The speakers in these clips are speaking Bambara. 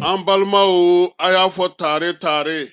An balimaw, a y'a fɔ tare tare,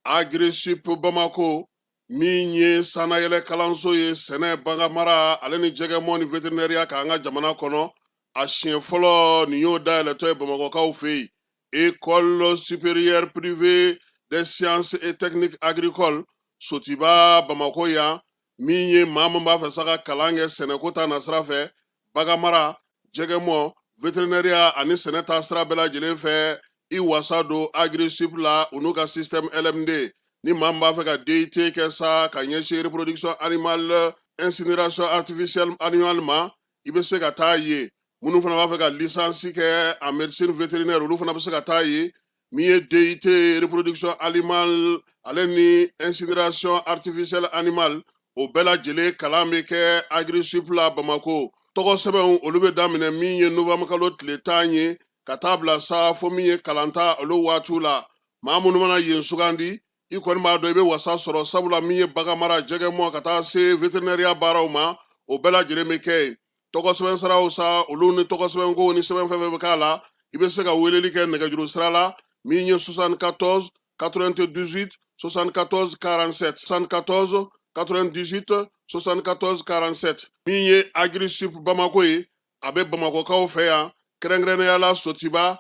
Agrisip Bamako min ye sannayɛlɛ kalanso ye sɛnɛ, baganmara ale ni jɛgɛmɔ ni veterinɛriya kan an ka jamana kɔnɔ, a siɲɛ fɔlɔ nin y'o dayɛlɛtɔ ye Bamakɔkaw fɛ yen. École supérieure privée des sciences et techniques agricoles, Sotiba, Bamakɔ yan, min ye maa min b'a fɛ sa ka kalan kɛ sɛnɛko ta nasira fɛ, baganmara, jɛgɛmɔ, veterinɛriya ani sɛnɛ ta sira bɛɛ lajɛlen fɛ, i wasa don Agrisip la, u n'u ka système LMD. Ni maa min b'a fɛ ka DUT kɛ sa ka ɲɛsin reproduction animale, incinération artificielle animale ma, i bɛ se ka taa yen. Minnu fana b'a fɛ ka licence kɛ en médecine vétérinaire, olu fana bɛ se ka taa yen. Min ye DUT reproduction animale ale ni incinération artificielle animale, o bɛɛ lajɛlen kalan bɛ kɛ Agrisip la Bamako. Tɔgɔ sɛbɛnw, olu bɛ daminɛ min ye novembre kalo tile 10 ye ka taa bila sa fo min ye kalanta olu waatiw la. Maa minnu mana yen sugandi, i kɔni b'a dɔn i bɛ wasa sɔrɔ, sabula min ye baganmara, jɛgɛmɔ ka taa se veterinɛriya baaraw ma, o bɛɛ lajɛlen bɛ kɛ yen. Tɔgɔ sɛbɛn siraw sa, olu ni tɔgɔ sɛbɛnko ni sɛbɛn fɛn fɛn bɛ k'a la, i bɛ se ka weleli kɛ nɛgɛjuru sira la min ye 74 98 74 47, 74 98 74 47. Min ye Agrisip Bamako ye, a bɛ Bamakɔkaw fɛ yan, kɛrɛnkɛrɛnnenya la Sotiba,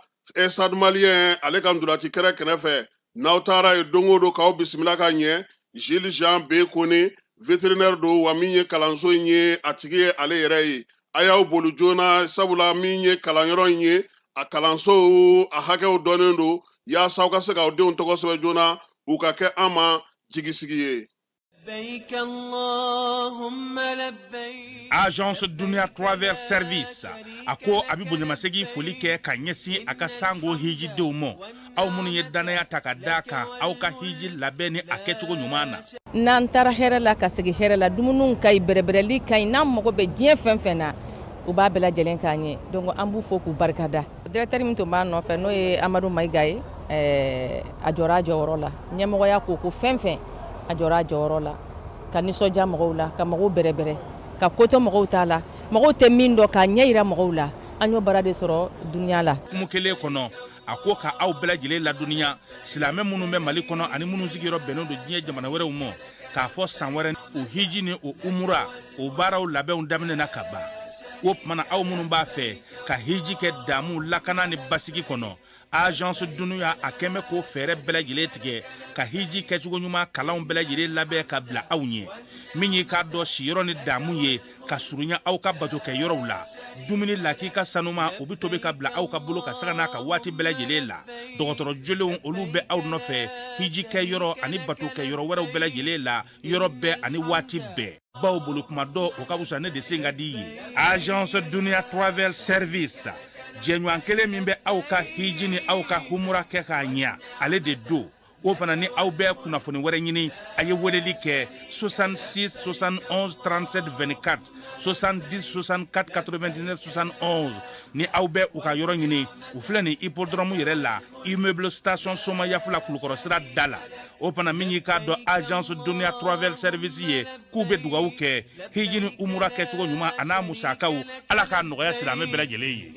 Stade Malien ale ka ntolaci kɛrɛ kɛrɛfɛ. N'aw taara yen don o don, k'aw bisimila ka ɲɛ. Gilles Jean B Kone, vétérinaire don, wa min ye kalanso in ye, a tigi ye ale yɛrɛ ye. A y'aw boli joona, sabula min ye kalanyɔrɔ in ye, a kalanso a hakɛw dɔnnen don, yaasa aw ka se k'aw denw tɔgɔ sɛbɛn joona, u ka kɛ an ma jigisigi ye. Agence Dunia Travel Service a ko a bɛ bonyamasegin foli kɛ ka ɲɛsin a ka sango hijidenw ma, aw minnu ye dannaya ta ka da kan aw ka hiji labɛn ni a kɛcogo ɲuman na. N'an taara hɛrɛ la ka segin hɛrɛ la, dumuniw ka ɲi, bɛrɛbɛrɛli ka ɲi, n'an mago bɛ diɲɛ fɛn fɛn na, u b'a bɛɛ lajɛlen k'an ye. Donc an b'u fo k'u barikada. Directeur min tun b'a nɔfɛ, n'o ye Amadu Mayiga ye, a jɔra a jɔyɔrɔ la. Ɲɛmɔgɔya ko ko fɛn fɛn, a jɔra a jɔyɔrɔ la ka nisɔndiya mɔgɔw la, ka mɔgɔw bɛrɛbɛrɛ, ka ko to mɔgɔw ta la, mɔgɔw tɛ min dɔn, k'a ɲɛ yira mɔgɔw la. An y'o baara de sɔrɔ Dunia la. Hukumu kelen kɔnɔ, a ko ka aw bɛɛ lajɛlen ladɔnniya, silamɛ minnu bɛ Mali kɔnɔ ani minnu sigiyɔrɔ bɛnnen don diɲɛ jamana wɛrɛw ma, k'a fɔ san wɛrɛ o hiji ni o umura o baaraw labɛnw daminɛna ka ban. O tuma na, aw minnu b'a fɛ ka hiji kɛ damu, lakana ni basigi kɔnɔ, Agence Dunia a kɛn bɛ k'o fɛɛrɛ bɛɛ lajɛlen tigɛ ka hiji kɛcogo ɲuman kalanw bɛɛ lajɛlen labɛn ka bila aw ɲɛ. Min y'i k'a dɔn siyɔrɔ ni damu ye ka surunya aw ka bato kɛ yɔrɔw la, dumuni lakika sanuma, o bɛ tobi ka bila aw ka bolo ka sanga n'a ka waati bɛɛ lajɛlen la. Dɔgɔtɔrɔ jolenw, olu bɛ aw nɔfɛ hiji kɛ yɔrɔ ani bato kɛ yɔrɔ wɛrɛw bɛɛ lajɛlen la, yɔrɔ bɛɛ ani waati bɛɛ. Baw bolo kuma dɔ, o ka fisa ne de sen ka di ye. Agence Dunia Travel Service, jɛɲɔgɔn kelen min bɛ aw ka hiji ni aw ka humura kɛ k'a ɲɛ, ale de don. O fana ni aw bɛ kunnafoni wɛrɛ ɲini, a ye weleli kɛ 66 71 37 24, 70 64 99 71. Ni aw bɛ u ka yɔrɔ ɲini, u filɛ nin hippodrome yɛrɛ la, immeuble station Somayafula, Kulukɔrɔ sira da la. O fana min y'i k'a dɔn Agence Dunia Travel Service ye, k'u bɛ dugawu kɛ hiji ni umura kɛcogo ɲuman a n'a musakaw, Ala k'a nɔgɔya silamɛ bɛɛ lajɛlen ye.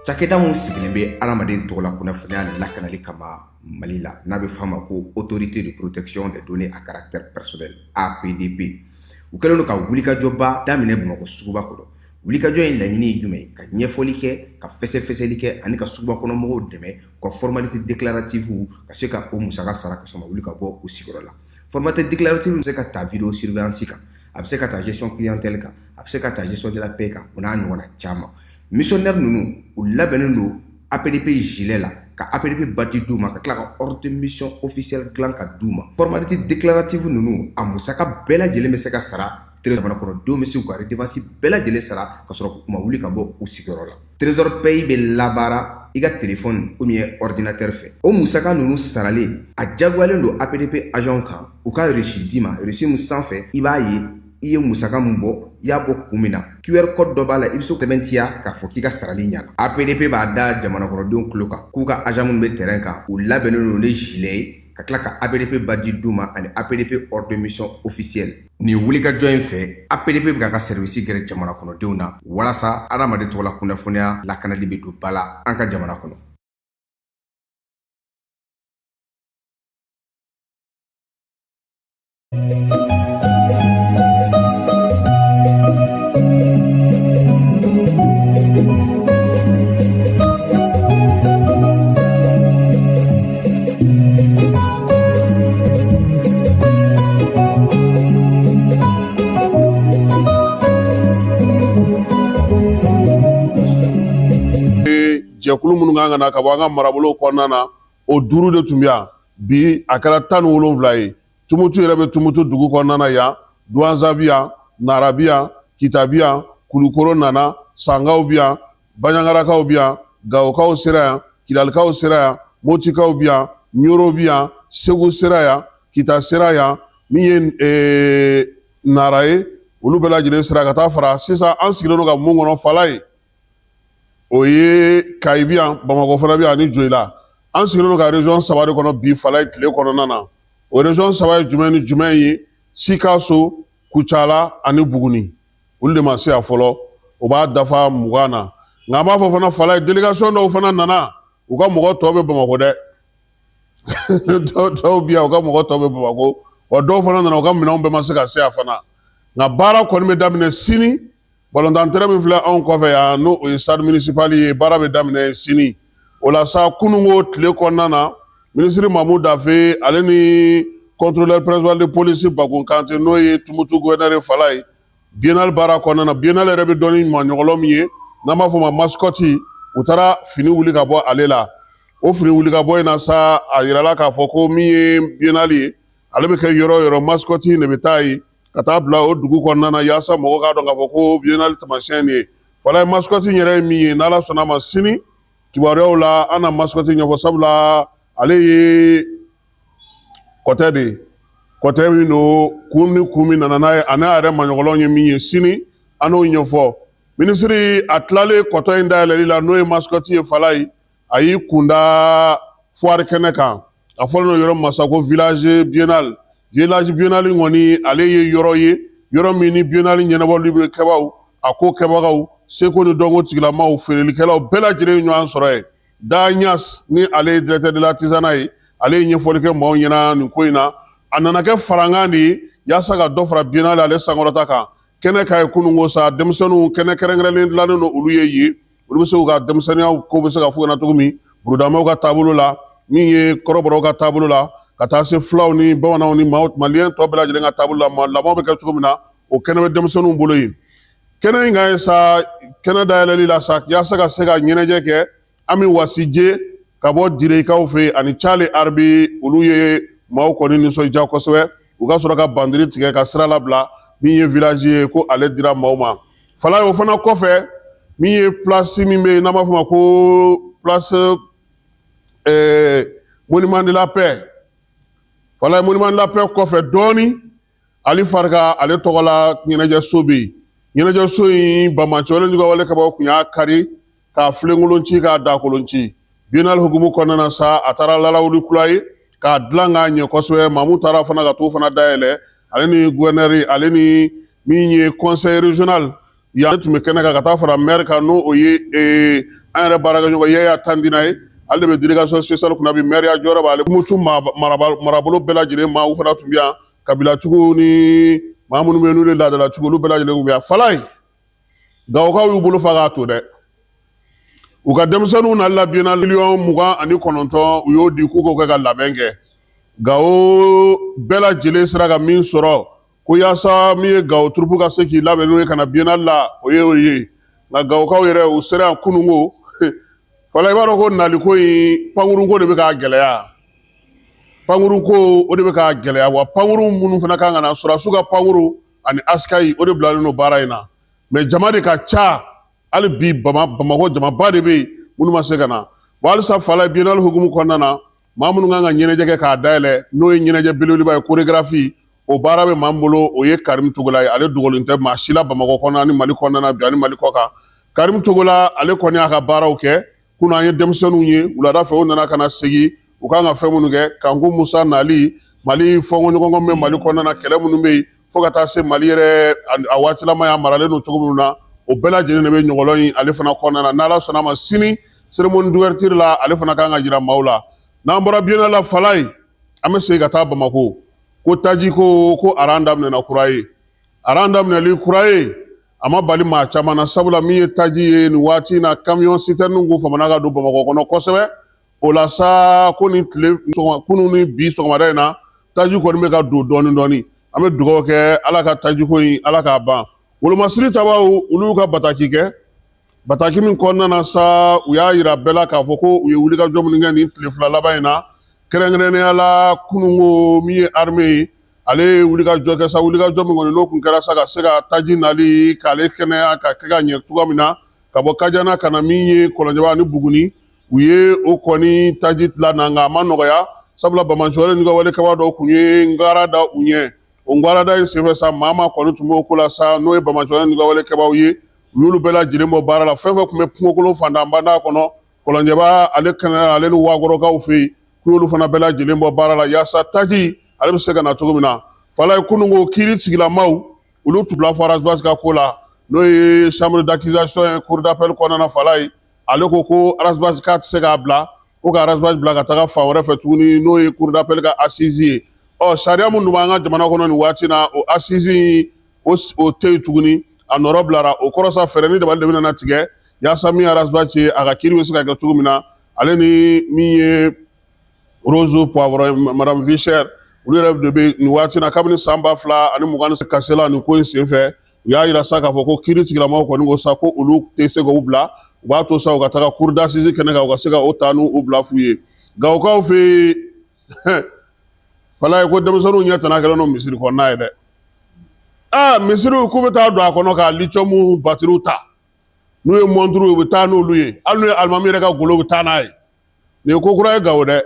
Cakɛda min sigilen bɛ adamaden tɔgɔla kunnafoniya lakanali kama Mali la, n'a bɛ f'a ma ko Autorité de protection des données à caractère personnel, APDP, u kɛlen don ka wulikajɔba daminɛ Bamakɔ suguba kɔnɔ. Wulikajɔ in laɲini ye jumɛn ye? Ka ɲɛfɔli kɛ, ka fɛsɛfɛsɛli kɛ ani ka suguba kɔnɔ mɔgɔw dɛmɛ u ka formalité déclarative ka se ka o musaka sara ka sɔrɔ ma wuli ka bɔ u sigiyɔrɔ la. Formalité déclarative bɛ se ka ta vidéo surveillance kan, a bɛ se ka ta gestion clientèle kan, a bɛ se ka ta gestion de la paie kan, o n'a ɲɔgɔnna caman. Missionnaire ninnu, u labɛnnen don APDP gilet la. Ka APDP badge d'u ma, ka tila ka ordre de mission officiel dilan ka d'u ma. Formalité déclarative ninnu, a musaka bɛɛ lajɛlen bɛ se ka sara. Jamana kɔnɔdenw bɛ se k'u ka redevance bɛɛ lajɛlen sara ka sɔrɔ u ma wuli ka bɔ u sigiyɔrɔ la. Trésor Pay bɛ labaara i ka téléphone ou bien ordinateur fɛ. O musaka ninnu saralen, a jagoyalen don APDP agent kan u ka reçu d'i ma. Reçu min sanfɛ, i b'a ye i ye musaka min bɔ, i y'a bɔ kun min na. QR code dɔ b'a la, i bɛ se sɛbɛntiya k'a fɔ k'i ka sarali ɲana. APDP b'a da jamana kɔnɔdenw tulo kan k'u ka agent minnu bɛ terrain kan, u labɛnnen don ni gilet ye, ka tila ka APDP badge d'u ma ani APDP ordre de mission officiel. Nin wulikajɔ in fɛ, APDP bɛ k'a ka service gɛrɛ jamana kɔnɔdenw na walasa adamaden tɔgɔla kunnafoniya lakanali bɛ don ba la an ka jamana kɔnɔ. Jɛkulu minnu kan ka na ka bɔ an ka marabolow kɔnɔna na, o 5 de tun bɛ yan. Bi a kɛra 17 ye. Tumutu yɛrɛ bɛ Tumutu dugu kɔnɔna na yan, Duwanza bɛ yan, Nara bɛ yan, Kita bɛ yan, Kulukoro nana, Sankaw bɛ yan, Baɲangarakaw bɛ yan, Gawokaw sera yan, Kidalikaw sera yan, Motikaw bɛ yan, Ɲoro bɛ yan, Segu sera yan, Kita sera yan, min ye Nara ye, olu bɛɛ lajɛlen sera ka taa fara. Sisan an sigilen don ka mun kɔnɔ, Falaye, o ye Kayi bɛ yan, Bamakɔ fana bɛ yan ani Joyila. An sigilen don ka région 3 de kɔnɔ bi Falaye tile kɔnɔna na. O région 3 ye jumɛn ni jumɛn ye? Sikaso, Kucala ani Buguni. Olu de ma se yan fɔlɔ, o b'a dafa 20 na. Nka an b'a fɔ fana Falaye, délégation dɔw fana nana, u ka mɔgɔ tɔ bɛ Bamakɔ dɛ. Dɔw bɛ yan, u ka mɔgɔ tɔ bɛ Bamakɔ. Wa dɔw fana nana, u ka minɛnw bɛɛ ma se ka se yan fana. Nka baara kɔni bɛ daminɛ sini. Balontan terrain min filɛ anw kɔfɛ yan, n'o o ye stade municipal ye, baara bɛ daminɛ sini. O la sa, kununko tile kɔnɔna na, minisiri Mamu Dafe ale ni contrôleur principal de police Bakun Kante, n'o ye Tumutu gouverneur ye Falaye, biennale baara kɔnɔna na, biennale yɛrɛ bɛ dɔn ni maɲɔgɔlɔ min ye n'an b'a fɔ o ma mascotte, u taara fini wuli ka bɔ ale la. O fini wuli ka bɔ in na sa, a yirala k'a fɔ ko min ye biennale ye, ale bɛ kɛ yɔrɔ o yɔrɔ, mascotte in de bɛ taa yen ka taa bila o dugu kɔnɔna na, yaasa mɔgɔ k'a dɔn k'a fɔ ko biennale taamasiyɛn nin ye. Falaye, mascotte in yɛrɛ ye min ye, n'Ala sɔnna a ma, sini kibaruyaw la an na mascotte ɲɛfɔ, sabula ale ye kɔtɛ de ye. Kɔtɛ min don, kun ni kun min nana n'a ye, ani a yɛrɛ maɲɔgɔlɔn ye min ye, sini an n'o ɲɛfɔ. Minisiri a tilalen kɔtɔ in dayɛlɛli la, n'o ye mascotte ye Falaye, a y'i kunda foire kɛnɛ kan. A fɔlen don yɔrɔ masa ko village biennale. Village biennale kɔni, ale ye yɔrɔ ye, yɔrɔ min ni biennale ɲɛnabɔli bɛ kɛbaaw, a ko kɛbagaw, seko ni dɔnko tigilamaw, feerelikɛlaw bɛɛ lajɛlen ye ɲɔgɔn sɔrɔ yen. Da Ɲas ni ale ye directeur de l'artisanat ye, ale ye ɲɛfɔli kɛ maaw ɲɛna nin ko in na. A nana kɛ farankan de ye yaasa ka dɔ fara biennale ale sankɔrɔta kan. Kɛnɛ ka ye kununko sa, denmisɛnninw kɛnɛ kɛrɛnkɛrɛnlen dilannen don olu ye yen, olu bɛ se k'u ka denmisɛnninya ko bɛ se ka f'u ɲɛna cogo min, burudamɛw ka taabolo la, min ye kɔrɔbɔrɔw ka taabolo la, ka taa se fulaw ni bamananw ni maaw maliyɛn tɔ bɛɛ lajɛlen ka taabolo la, maa lamɔ bɛ kɛ cogo min na, o kɛnɛ bɛ denmisɛnninw bolo yen. Kɛnɛ in kan ye sa, kɛnɛ dayɛlɛli la sa, yaasa ka se ka ɲɛnajɛ kɛ, Ami Wasije ka bɔ Direkaw fɛ yen ani Cale Arbi, olu ye maaw kɔni nisɔndiya kosɛbɛ. U ka sɔrɔ ka bandiri tigɛ ka sira labila. Min ye village ye, ko ale dira maaw ma Falaye. O fana kɔfɛ, min ye place min bɛ yen n'an b'a fɔ ma ko place monument de la paix, Falaye, monument de la paix kɔfɛ dɔɔni, Ali Farika ale tɔgɔ la ɲɛnajɛso bɛ yen. Ɲɛnajɛso in, banbaanciwale ni wale kɛbagaw tun y'a kari k'a filenkolon ci, k'a dakolon ci. Biennale hukumu kɔnɔna na sa, a taara lalawuli kura ye k'a dilan k'a ɲɛ kosɛbɛ. Mamu taara fana ka t'o fana dayɛlɛ, ale ni gouverneur, ale ni min ye conseil régional yan tun bɛ kɛnɛ kan, ka taa fara maire kan, n'o o ye an yɛrɛ baarakɛɲɔgɔn Yaya Tandina ye. Ale de bɛ délégation spéciale kunna bi, maire ya jɔyɔrɔ b'ale. Tumutu marabolo bɛɛ lajɛlen maa fana tun bɛ yan, kabilatigiw ni maa minnu bɛ yen n'olu ye laadalatigiw, olu bɛɛ lajɛlen tun bɛ yan. Falaye, Gawokaw y'u bolo fa k'a to dɛ. U ka denmisɛnninw nali la biennale, 29 miliyɔn u y'o di k'u k'o kɛ ka labɛn kɛ. Gawo bɛɛ lajɛlen sera ka min sɔrɔ ko yaasa min ye Gawo troupe ka se k'i labɛn n'o ye ka na biennale la, o ye o ye. Nka Gawokaw yɛrɛ, u sera yan kununko. Fala, i b'a dɔn ko naliko in, pankurunko de bɛ k'a gɛlɛya. Pankurunko, o de bɛ k'a gɛlɛya. Wa pankurun minnu fana kan ka na, sɔrɔdasiw ka pankurun ani asikayi, o de bilalen don baara in na. Mais jama de ka ca hali bi Bamakɔ. Jamaba de bɛ yen minnu ma se ka na. Wa halisa Fala, biennale hukumu kɔnɔna na, maa minnu kan ka ɲɛnajɛ kɛ k'a dayɛlɛ, n'o ye ɲɛnajɛ belebeleba ye, chorégraphie, o baara bɛ maa min bolo, o ye Karim Togola ye. Ale dogolen tɛ maa si la Bamakɔ kɔnɔna ni Mali kɔnɔna na bi ani Mali kɔ kan. Karim Togola, ale kɔni y'a ka baaraw kɛ. Kunun an ye denmisɛnninw ye wulada fɛ, u nana ka na segin u kan ka fɛn minnu kɛ. Kanku Musa nali, Mali fɔnkɔɲɔgɔnkɔ min bɛ Mali kɔnɔna na, kɛlɛ minnu bɛ yen, fo ka taa se Mali yɛrɛ a waatilama y'a maralen don cogo minnu na, o bɛɛ lajɛlen de bɛ ɲɔgɔlɔn in ale fana kɔnɔna na. N'Ala sɔnna a ma, sini cérémonie d'ouverture la, ale fana kan ka jira maaw la. N'an bɔra biennale la, Falaye, an bɛ segin ka taa Bamakɔ. Ko taji ko aran daminɛna kura ye. Aran daminɛli kura ye, a ma bali maa caman na, sabula min ye taji ye nin waati in na, camion citerne kun famana ka don Bamakɔ kɔnɔ kosɛbɛ. O la sa, ko nin tile kunun ni bi sɔgɔmada in na, taji kɔni bɛ ka don dɔɔni dɔɔni. An bɛ dugawu kɛ Ala ka tajiko in, Ala k'a ban. Wolomasiri tabaw, olu y'u ka bataki kɛ. Bataki min kɔnɔna na sa, u y'a yira bɛɛ la k'a fɔ ko u ye wulikajɔ minnu kɛ nin tile 2 laban in na, kɛrɛnkɛrɛnnenya la kununko, min ye armée ye, ale ye wulikajɔ kɛ sa. Wulikajɔ min kɔni n'o kun kɛra sa, ka se ka taji nali k'ale kɛnɛya ka kɛ ka ɲɛ cogoya min na, ka bɔ Kajana ka na min ye Kɔlɔnjɛba ni Buguni, u ye o kɔni taji lana. Nka a ma nɔgɔya, sabula banbaanciwale n'u ka wale kɛbaa dɔw kun ye ngara da u ɲɛ. O ngara in senfɛ sa, maa maa kɔni tun b'o ko la sa, n'o ye banbaanciwale n'u ka wale kɛbaaw ye, u y'olu bɛɛ lajɛlen bɔ baara la. Fɛn fɛn tun bɛ kungokolo fantanbanda kɔnɔ, Kɔlɔnjɛba ale kɛnɛ, ale ni Wakɔrɔkaw fɛ yen, k'u y'olu fana bɛɛ lajɛlen bɔ baara la, yaasa taji ale bɛ se ka na cogo min na. Falaye, kununko kiiri tigilamaw, olu tun bila fɔ Ras Bath ka ko la, n'o ye chambre d'accusation ye cour d'appel kɔnɔna na. Falaye, ale ko ko Ras Bath k'a tɛ se k'a bila, ko ka Ras Bath bila ka taga fan wɛrɛ fɛ tuguni, n'o ye cour d'appel ka assise ye. Ɔ sariya min dun b'an ka jamana kɔnɔ nin waati na, o assise o tɛ yen tuguni, a nɔrɔ bilara. O kɔrɔ sa, fɛɛrɛ ni dabali de bɛna na tigɛ yaasa min ye Ras Bath ye, a ka kiiri bɛ se ka kɛ cogo min na. Ale ni min ye Rose Poivron, madame Vie Chère, olu yɛrɛ de bɛ nin waati na kabini san 2020 kasela nin ko in senfɛ. U y'a yira sa k'a fɔ ko kiiri tigilamaw kɔni ko sa ko olu tɛ se k'u bila, u b'a to sa u ka taga cour d'assises kɛnɛ kan, u ka se ka o ta n'u bila f'u ye. Gawokaw fɛ yen, Falaye, ko denmisɛnninw ɲɛ tana kɛlen don misiri kɔnɔna ye dɛ. Aa, misiriw, k'u bɛ taa don a kɔnɔ ka lithium batiriw ta, n'u ye mɔnturu, u bɛ taa n'olu ye, hali n'u ye alimami yɛrɛ ka golo, u bɛ taa n'a ye. Nin ye ko kura ye Gawo dɛ.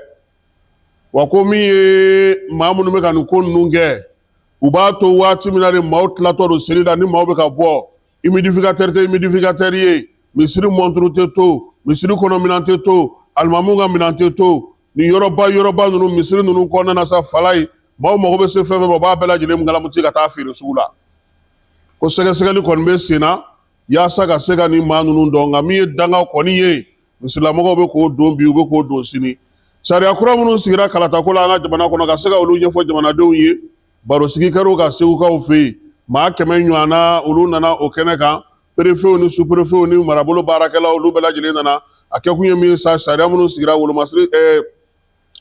Wa ko min ye maa minnu bɛ ka nin ko ninnu kɛ, u b'a to waati min na de maaw tilatɔ don seli la, ni maaw bɛ ka bɔ, humidificateur tɛ humidificateur ye, misiri mɔnturu tɛ to, misiri kɔnɔ minɛn tɛ to, alimamiw ka minɛn tɛ to. Nin yɔrɔba yɔrɔba ninnu, misiri ninnu kɔnɔna na sa, Falaye, maaw mago bɛ se fɛn fɛn ma, u b'a bɛɛ lajɛlen galamuti ka taa feere sugu la. Ko sɛgɛsɛgɛli kɔni bɛ sen na yaasa ka se ka nin maa ninnu dɔn. Nka min ye danga kɔni ye, misilamɔgɔw bɛ k'o don bi, u bɛ k'o don sini. Sariya kura minnu sigira kalatako la an ka jamana kɔnɔ, ka se ka olu ɲɛfɔ jamanadenw ye, barosigi kɛra ka Segukaw fɛ yen. Maa 100 ɲɔgɔnna, olu nana o kɛnɛ kan. Perefew ni superefew ni marabolo baarakɛlaw, olu bɛɛ lajɛlen nana. A kɛkun ye min ye sa, sariya minnu sigira wolomasiri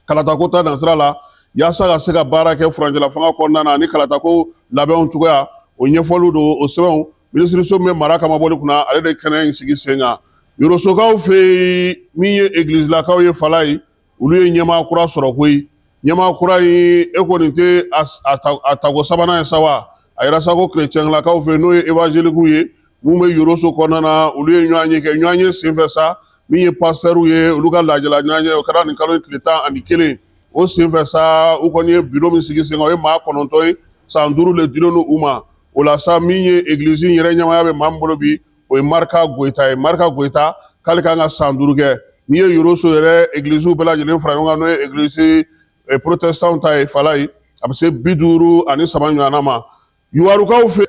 kalatako ta nasira la, yaasa ka se ka baara kɛ furancɛla fanga kɔnɔna na, ani kalatako labɛnw cogoya, o ɲɛfɔliw don. O sɛbɛnw, minisiriso min bɛ mara kamabɔli kunna, ale de kɛnɛ in sigi sen kan. Yorosokaw fɛ yen, min ye egilizilakaw ye, Falaye, olu ye ɲɛmaa kura sɔrɔ koyi. Ɲɛmaa kura in, e kɔni tɛ a tako sabanan ye sa wa? A yira sa ko kerecɛnlakaw fɛ, n'o ye évangéliques ye mun bɛ Yoroso kɔnɔna na, olu ye ɲɔgɔn ye kɛ. Ɲɔgɔn ye senfɛ sa, min ye pasitɛriw ye, olu ka lajɛla ɲɔgɔn ye, o kɛra nin kalo in tile 11. O senfɛ sa, u kɔni ye biro min sigi sen kan, o ye maa 9 ye. San 5 le dilen don u ma. O la sa, min ye egilizi yɛrɛ ɲɛmaaya bɛ maa min bolo bi, o ye Marika Goyita ye. Marika Goyita k'ale kan ka san 5 kɛ. N'i ye Yoroso yɛrɛ egiliziw bɛɛ lajɛlen fara ɲɔgɔn kan, n'o ye egilizi protestantw ta ye, Falaye, a bɛ se 53 ɲɔgɔnna ma. Yuwarukaw fɛ,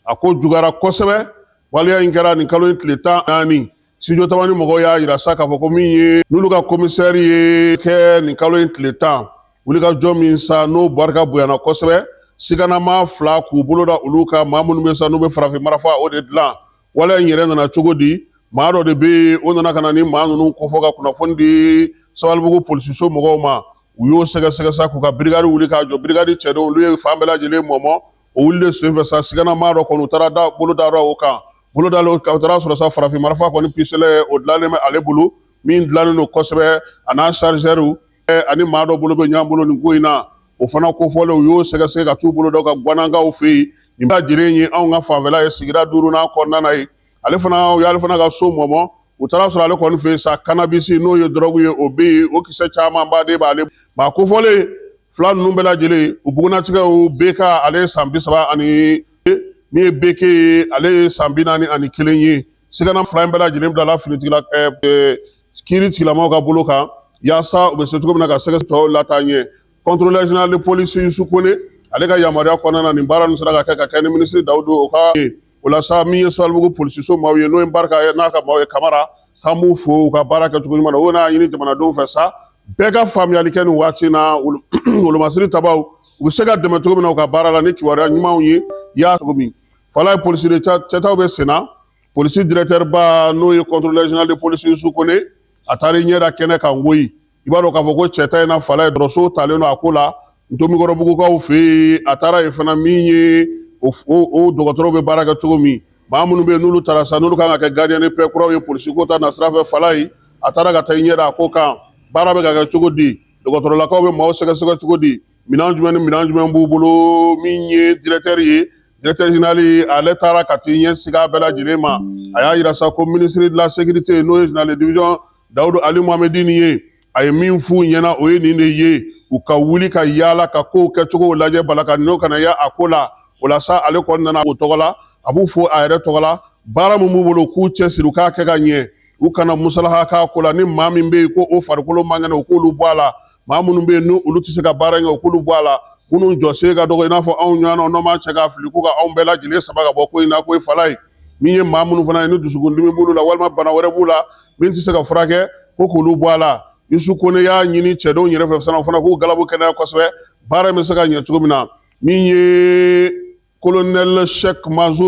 a ko juguyara kosɛbɛ. Waleya in kɛra nin kalo in tile 14. Studio Tamani mɔgɔw y'a yira sa k'a fɔ ko min ye n'olu ka komisɛri ye kɛ nin kalo in tile 10, wulikajɔ min sa n'o barika bonyana kosɛbɛ, siganamaa 2 k'u bolo da olu kan, maa minnu bɛ sa n'u bɛ farafin marafa o de dilan. Waleya in yɛrɛ nana cogo di? Maa dɔ de bɛ yen, o nana ka na ni maa ninnu kofɔ ka kunnafoni di Sabalibugu polisiso mɔgɔw ma. U y'o sɛgɛsɛgɛ sa, k'u ka birigadi wuli k'a jɔ. Birigadi cɛdenw, olu ye fan bɛɛ lajɛlen mɔmɔ. O wuli de senfɛ sa, siganamaa dɔ kɔni, u taara da bolo da o kan. Bolo da o kan, u taara sɔrɔ sa farafin marafa kɔni pistolet, o dilanlen bɛ ale bolo. min dilannen don kosɛbɛ, a n'a chargeur ani maa dɔ bolo bɛ ɲɔgɔn bolo nin ko in na. O fana kofɔlen, u y'o sɛgɛsɛgɛ ka t'u bolo da ka guwanankaw fɛ yen. Nin bɛɛ lajɛlen ye anw ka fanfɛla ye, sigida duurunan kɔnɔna na ye. Ale fana, u y'ale fana ka so mɔmɔ, u taara sɔrɔ ale kɔni fɛ yen sa, cannabis, n'o ye dɔrɔgu ye, o bɛ yen, o kisɛ camanba de b'ale. Maa kofɔlen fila ninnu bɛɛ lajɛlen, u bugunnatigɛw, BK, ale ye san 30 ani min ye BK ye, ale ye san 41 ye. Sigana fila in bɛɛ lajɛlen bilala finitigila kiiri tigilamɔgɔw ka bolo kan, yaasa u bɛ se cogo min na ka sɛgɛ tɔw lataa ɲɛ. Contrôleur général de police Yusu Kone, ale ka yamaruya kɔnɔna na, nin baara ninnu sera ka kɛ, ka kɛ ni minisiri Dawudu o ka o la sa. Min ye Sabalibugu polisiso maaw ye, n'o ye Barika ye n'a ka maaw ye, Kamara, k'an b'u fo u ka baara kɛcogo ɲuman na. O n'a ɲini jamanadenw fɛ sa, bɛɛ ka faamuyali kɛ nin waati na, wolomasiri tabaw u bɛ se ka dɛmɛ cogo min na u ka baara la ni kibaruya ɲumanw ye y'a cogo min. Fala ye polisi de cɛtaw bɛ sen na. Polisi directeur ba, n'o ye contrôleur général de police Yusu Kone, a taara i ɲɛ da kɛnɛ kan koyi. I b'a dɔn k'a fɔ ko cɛta in na, Fala ye dɔgɔtɔrɔso talen don a ko la Ntomikɔrɔbugukaw fɛ yen. A taara yen fana, min ye o dɔgɔtɔrɔw bɛ baara kɛ cogo min, maa minnu bɛ yen n'olu taara sa, n'olu kan ka kɛ gardien de paix kuraw ye polisi ko ta nasira fɛ, Fala ye a taara ka taa i ɲɛ da a ko kan, baara bɛ ka kɛ cogo di, dɔgɔtɔrɔlakaw bɛ maaw sɛgɛsɛgɛ cogo di, minɛn jumɛn ni minɛn jumɛn b'u bolo. Min ye directeur ye, directeur général ye, ale taara ka t'i ɲɛ sigi a bɛɛ lajɛlen ma. A y'a yira sa ko ministre de la Sécurité, n'o ye général de division Dawudu Ali Mohamedini ye, a ye min f'u ɲɛna, o ye nin de ye: u ka wuli ka yaala ka kow kɛcogow lajɛ, bala ka n'o kana ya a ko la. O la sa, ale kɔni nana o tɔgɔ la, a b'u fo a yɛrɛ tɔgɔ la. Baara min b'u bolo, k'u cɛsiri, u k'a kɛ ka ɲɛ, u kana musalaha k'a ko la. Ni maa min bɛ yen ko o farikolo man kɛnɛ, u k'olu bɔ a la. Maa minnu bɛ yen n'u olu tɛ se ka baara kɛ, u k'olu bɔ a la. Minnu jɔsen ka dɔgɔ, i n'a fɔ anw ɲɔgɔnnaw, n'an m'an cɛ k'a fili, k'u ka anw bɛɛ lajɛlen sama ka bɔ ko in na. Ko ye Fala ye, min ye maa minnu fana ye ni dusukundimi b'olu la, walima bana wɛrɛ b'u la min tɛ se ka furakɛ, ko k'olu bɔ a la. Yusu Kone y'a ɲini cɛdenw yɛrɛ fɛ fana k'u galabu kɛnɛya kosɛbɛ, baara in bɛ se ka ɲɛ cogo min na. Min ye colonel Cheikh Mansour